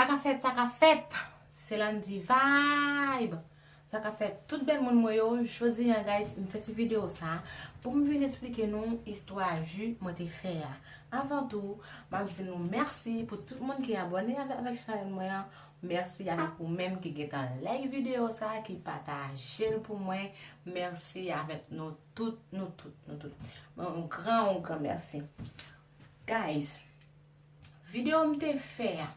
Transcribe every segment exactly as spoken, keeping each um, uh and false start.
Ka fèt, sa ka fèt. Se Landy Vibe. Sa ka fèt, tout bèl moun mwen yo. Jodi a, guys, m fè ti videyo sa pou m vin esplike nou istwa ji mwen te fè a. Avan tou, m ap di nou mèsi pou tout moun ki abòne avè, avèk chanèl mwen an. Mèsi avèk ou menm ki gentan like videyo sa, ki pataje l pou mwen. Mèsi avèk nou tout, nou tout, nou tout. Yon gran, yon gran mèsi. Guys, videyo m te fè a,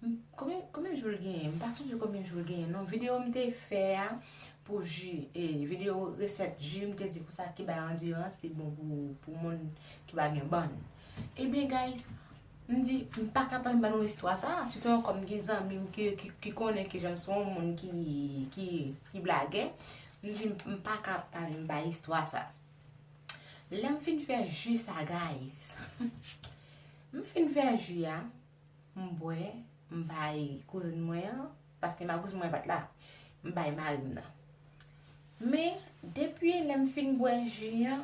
m, konbyen, konbyen jou l genyen? M pa sonje konbyen jou l genyen, non. Videyo m te fè a pou ji, e, videyo resèt ji, m te di konsa ki bay andirans, li bon pou, pou moun ki pa gen bann. Ebyen, guys, m di, m pa ka pa ban nou istwa sa, sitou ankò m gen zanmi m ki, ki, ki konnen ke jan m se yon moun ki, ki, ki blagè. M di, m pa ka pa bay istwa sa. Lè m fin fè ji sa, guys, m fin fè ji a, m bwè, m bay kouzin mwen an, paske ma kouzin mwen pa t la, m bay mari m nan. Men, depi lè m fin bwè ji an,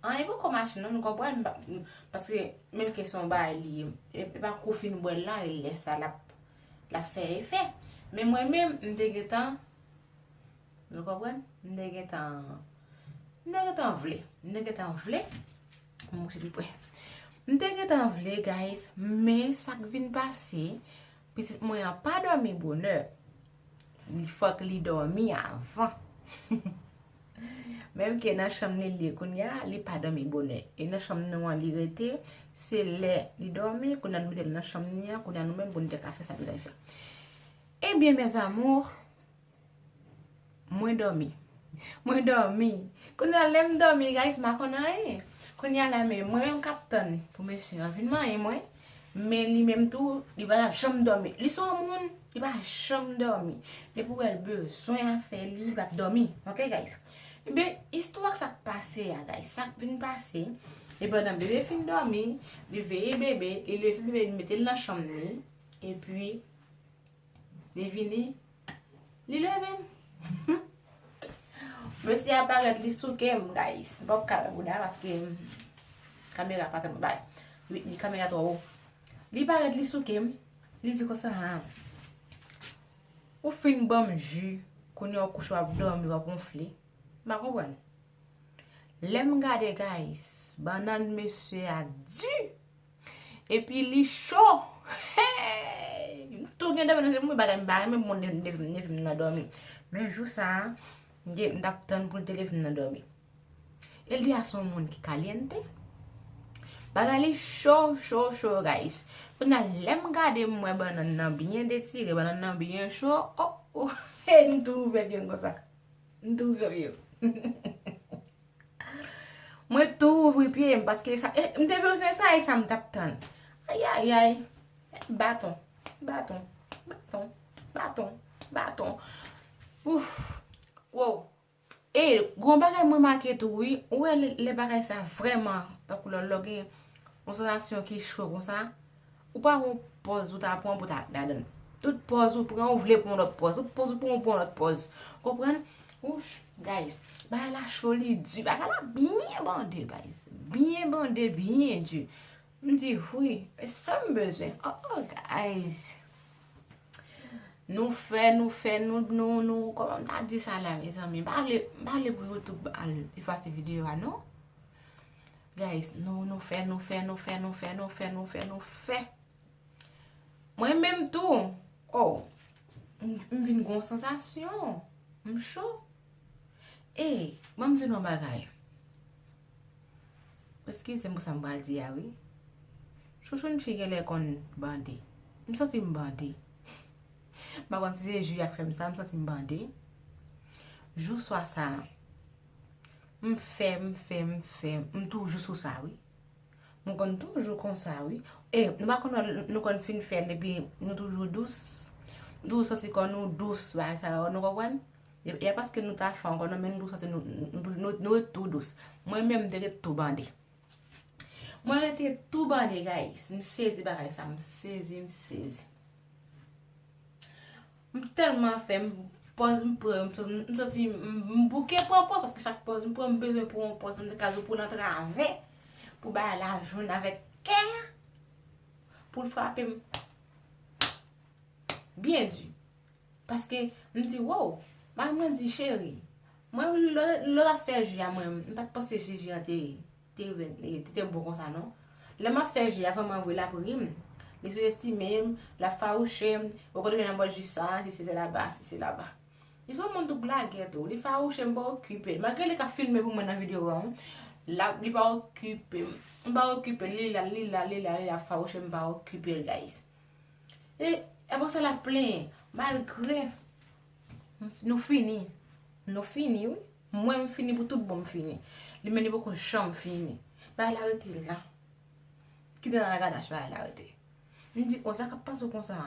anyen poko mache non, nou konprann, m pa, m, paske menm ke se yon bagay li ye, e, e pa kou fin bwè l la, e lè sa l ap, l ap fè efè. Men mwen menm, m te gentan, nou konprann? M te gentan, m te gentan vle, m te gentan vle, m mouche pi pre. M te gentan vle, guys, men sa k vin pase, pitit mwen an pa dòmi bonè. Li fòk li dòmi avan. Menm ke nan chanm li li ye kounye a, li pa dòmi bonè. E nan chanm nou an li rete, se lè li dòmi, kounye a nou mete l nan chanm li an, kounye a nou menm pou nou te ka fè sa nou ta fè. Ebyen, mes amours, mwen dòmi. Mwen dòmi. Kounye a lè m dòmi, guys, m pa konn anyen. Kounye a la, men mwen menm k ap tann pou mesye an vin manyen mwen. Men li menm tou, li pa t ap janm dòmi. Li se yon moun, li pa janm dòmi. Depi w wè l bezwen afè li, li p ap dòmi. Ok, guys? Ebyen, istwa sa k pase a, guys. Sa k vin pase, e pandan bebe fin dòmi, li veye bebe, li leve bebe, li mete l nan chanm li, epi li vini, li leve m. Mesye a parèt, li souke m, guys. M p ap ka wè bouda paske kamera pa tèlman bay. Wi, li kamera twò wo. Li parèt, li souke m. Li di konsa, "Ha, ou fin ban m ji, kounye a w kouche w ap dòmi, w ap wonfle." M pa konprann. Lè m gade, guys, bannann mesye a di. Epi li cho. Hey! M tou gen dòmi nan je m, wi, bagay m pa renmen pou moun leve, leve, leve m nan dòmi. Men jou sa a, m te, m t ap tann pou l te leve m nan dòmi. E l di a se yon moun ki kalyente. Bagay li cho, cho, cho, guys. Kounye a, lè m gade, m wè bannann nan byen detire, bannann nan byen cho. Oh, oh, hey, m tou ouvè pye m konsa. M tou ouvè pye m. Mwen tou ouvri pye m, paske sa, e, m te bezwen sa, e sa m t ap tann. Ayayay. Baton, baton, baton, baton, baton. Ouf. Wow. E, gon bagay mwen make tou, wi. Ou wè lè, lè bagay sa vrèman, tankou lè, lè w gen yon sansasyon ki cho konsa, ou pa gon pòz ou ta pran pou ta ladan. Tout pòz ou pran, ou vle pran yon lòt pòz. Tout pòz ou pran, ou pran yon lòt pòz. Konprann? Ouch, guys. Bagay la cho, li di. Bagay la byen bande, guys. Byen bande, byen di. M di, wi, e sa m bezwen. Oh, oh, guys. Nou fè, nou fè, nou, nou, nou, kòman m ta di sa la, mezanmi? M pa vle, m pa vle pou YouTube al efase videyo a, non. Guys, nou, nou fè, nou fè, nou fè, nou fè, nou fè, nou fè, nou fè. Mwen menm tou, oh, m, m vin gon sansasyon. M cho. Ey, ban m di nou yon bagay. Eskize m pou sa m pral di a, wi. Chouchoun fi genlè konn bande. M santi m bande. M pa konn si se ji a k fè m sa, m santi m bande. Jou swa sa, m fè, m fè, m fè, m toujou sou sa, wi. M konn toujou konsa, wi. E, nou pa konn wè, nou konn fin fè l, epi nou toujou dous. Nou toujou santi kò nou dous, bagay sa yo, nou konprann? E, e pa paske nou ta fè ankò, non, men nou toujou santi nou, nou, nou, nou, nou ret tou dous. Mwen menm, m te ret tou bande. Mwen rete tou bande, guys. M sezi bagay sa, m sezi, m sezi. M tèlman fè, m pòz m pran, m santi, m santi m, m bouke pran pòz, paske chak pòz m pran, m bezwen pran yon pòz, m te ka di w pou l antravè, pou bagay la jwenn avèk kè a, pou l frape m. byen di. Paske m di, wow, mari mwen di, cheri, mwen lè, lè w ap fè ji a, mwen, m pa t panse se ji an te, te, te, te bon konsa, non. Lè m ap fè ji a, vrèman vre, l ap ri m. Li sou estime m, l ap fawouche m, ou konn nan bò ji sa, si se laba, si se laba. Li se yon moun tou blagè tou, li fawouche m, pa okipe l. Malgre li ka filme pou mwen nan videyo an, l ap, li pa okipe m. M pa okipe l, li la, li la, li la, li la, fawouche m, pa okipe l, guys. E, apre sa, l ap plenyen. Malgre nou fini. Nou fini, wi. Mwen, m fini pou tout bon, m fini. Li menm, li poko janm fini. Bagay la rete la. Kite nan lagadach, bagay la rete. M di, o, sa k ap pase w konsa?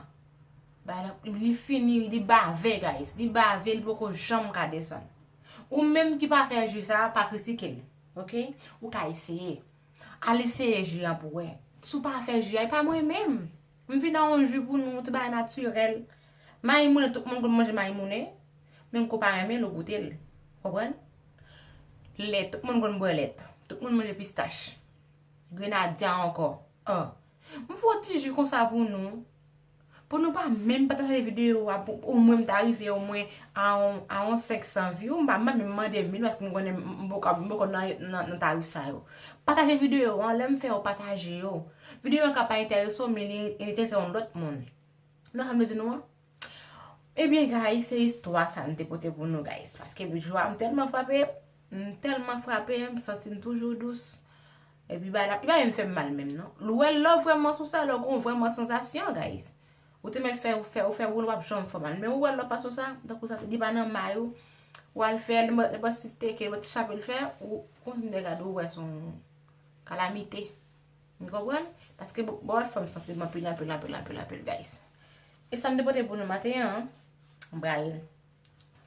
Bagay la, li fini, li bave, guys. Li bave, li poko janm ka desann. Ou menm ki pa fè ji sa, pa kritike l. Oke? Ou ka eseye. Al eseye ji an pou wè. Si w pa fè ji a, e pa mwen menm. M vin ak yon ji pou nou, yon ti bagay natirèl. Mayi moulen, tout moun konn manje mayi moulen. Men m ko pa renmen nou goute l. Konprann? Lèt, tout moun konn bwè lèt. Tout moun manje pistach. Grenadya ankò. An. M fè yon ti ji konsa pou nou. Pou nou pa menm pataje videyo a, pou omwen m ta rive omwen a yon, a yon senk san view, m pa, m pa menm mande mil paske m konnen m, m poko, m poko nan, nan, nan tarif sa yo. Pataje videyo an, lè m fè yo pataje yo. Videyo an ka pa enterese w, men li enterese yon lòt moun. Nou sa m vle di nou an? Ebyen, guys, se istwa sa m te pote pou nou, guys. Paske jou a m tèlman frape, m tèlman frape, m santi m toujou dous. Epi, bagay la, li pa menm fè m mal menm, non. Ou wè lè w vrèman sou sa, lè w gon vrèman sansasyon, guys. Ou te mèt fè, ou fè, ou fè, ou p ap janm fè w mal. Men ou wè lè w pa sou sa, tankou sa, li pa nan may ou. Ou al fè, nenpòt, nenpòt ti teke, nenpòt ti chape l fè, ou kontinye gade, ou wè se yon kalamite. Ou konprann? Paske, bon, bon, fè m sansib anpil, anpil, anpil, anpil, anpil, guys. E sa m te pote pou nou maten an, m pral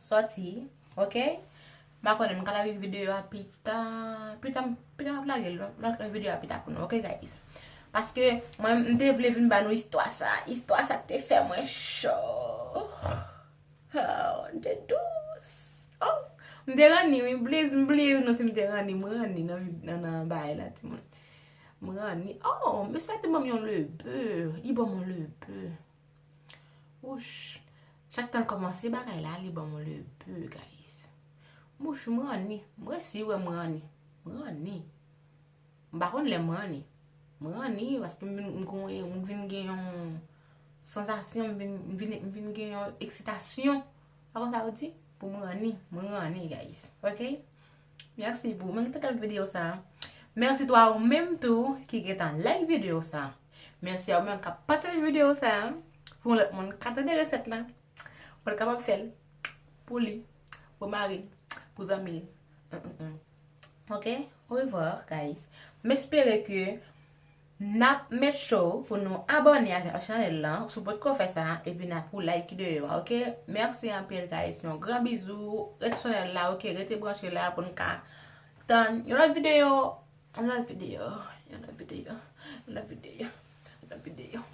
sòti, oke? M pa konnen, m ka lage videyo a pita, pita, pita m ap lage l, non? M ap lage videyo a pita pou nou, oke, guys? Paske mwen, m te vle vin ba nou istwa sa. Istwa sa te fè mwen cho. Oh, m te dous. Oh, m te ranni, wi, bliz, m bliz, non, si m te ranni, m ranni nan, nan, nan bagay la, timoun. M ranni. Oh, mesye a te ban m yon lebe. Li ban m yon lebe. Wouch. Chak tan l kòmanse bagay la, li ban m yon lebe, guys. Wouch, m ranni. M resi wè m ranni. M ranni. M pa konn lè m ranni. M ranni, paske m vin, m gon-, m vin gen yon sansasyon, m vin, m vin, m vin gen yon eksitasyon. Pa konn sa yo di? Pou m ranni, m ranni, guys. Oke? Mèsi pou ou menm ki te gade videyo sa a. Mèsi tou a ou menm tou ki gentan like videyo sa a. Mèsi a ou menm k ap pataje videyo sa a pou yon lòt moun ka tande resèt la. Pou l kapab fè l pou li, pou mari l, pou zanmi l. Mm, mm, mm. Ok? Au revoir, guys. M espere ke n ap met cho pou nou abòne avèk chanèl lan, si w potko fè sa, epi n ap pou like videyo a, ok? Mèsi anpil, guys. Yon gran bizou. Rete sou chanèl la, ok? Rete branche la pou n ka tann yon lòt videyo. Yon lòt videyo. Yon lòt videyo. Yon lòt videyo. Yon lòt videyo.